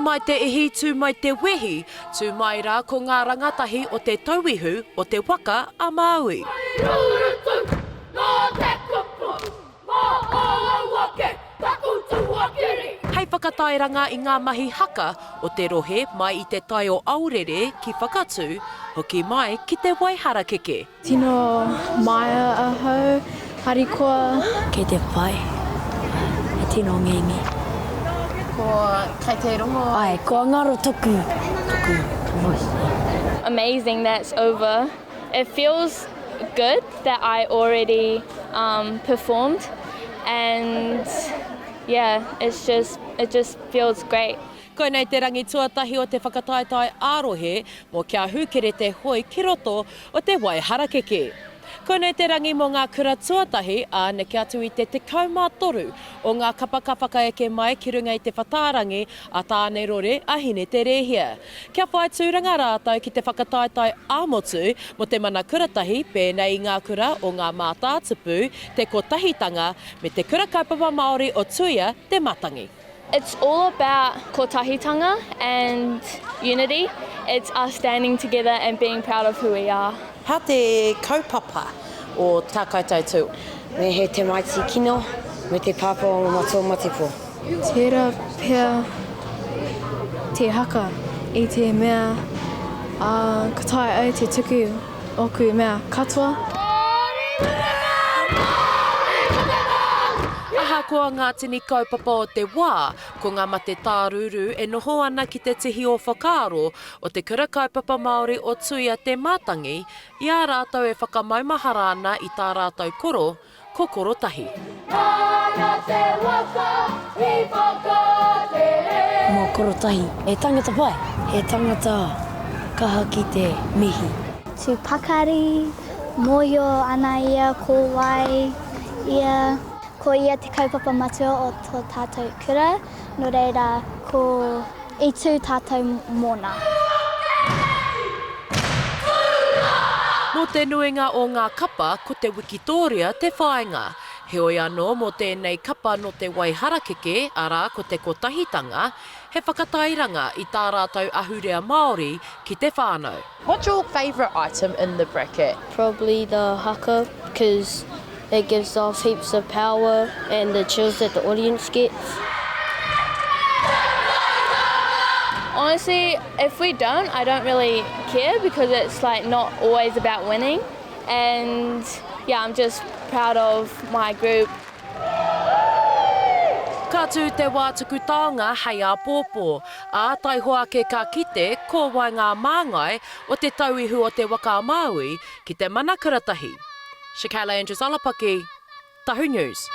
mai te ihi, tū mai te wehi, tū mai rā ko ngā rangatahi o Te Tauihu o Te Waka a Māui. Rurutu, nō te kupu, mō ōu ake taku tuakiri. Hei whakatairanga i ngā mahi haka o te rohe mai i te tai o Aorere ki Whakatū, hoki mai ki te Waiharakeke. Tino maia ahau, harikoa. Kei te pai, he tino ngenge. Ko, kei te rongo. Ae, kua ngaro toku, toku voice. Amazing that it's over. It feels good that I already um, performed and yeah, it's just, it just feels great. Koinei te rangi tuatahi o te whakataetae ā-rohe mō Kia Hūkere te Hoi ki roto o te Waiharakeke. Koinei te rangi mō ngā kura tuatahi, ā, neke atu i te 13 o ngā kapa ka whakaeke mai ki runga i te whatārangi a Tāne Rore a Hine Te Rēhia. Kia whai tūranga rātou ki te whakataetae ā-motu mō te mana kuratahi pēnei i ngā kura o Ngā Mātātupu, Te Kotahitanga me Te Kura Kaupapa Māori o Tuia Te Matangi. It's all about kotahitanga and unity, it's us standing together and being proud of who we are. How te kaupapa o tā koutou tū? Me he tamaiti kino me te pāpā o Matua Matepo. Tērā pea te haka i te mea ka taea au te tuku ōku mea katoa. Ahakoa ngā tini kaupapa o te wā, ko ngā mate tārūrū e noho ana ki te tihi o whakaaro o Te Kura Kaupapa Māori o Tuia Te Mātangi i a rātou e whakamaumahara ana i tā rātou koro, ko Korotahi. Nāna te waka i whakatere. Mō Korotahi, he tangata pai, he tangata kaha ki te mihi. Tū pakari, mōhio ana ia ko wai ia. Ko ia te kaupapa matua o tō tātou kura, nō reira ko i tū tātou mōna. Mō te nuinga o ngā kapa, ko te wikitōria te whāinga. Heoi anō, mō tēnei kapa nō te Waiharakeke, arā, ko te Kotahitanga, he whakatairanga i tā rātou ahurea Māori ki te whānau. What's your favourite item in the bracket? Probably the haka because it gives off heaps of power and the chills that the audience gets. Honestly, if we don't, I don't really care because it's like not always about winning and yeah, I'm just proud of my group. Ka tū te wā tuku taonga hei āpōpō, ā, taihoa ake ka kite ko wai ngā māngai o Te Tauihu o Te Waka a Māui ki te mana kuratahi. Shakayla Andrews-Alapaki, Tahu News.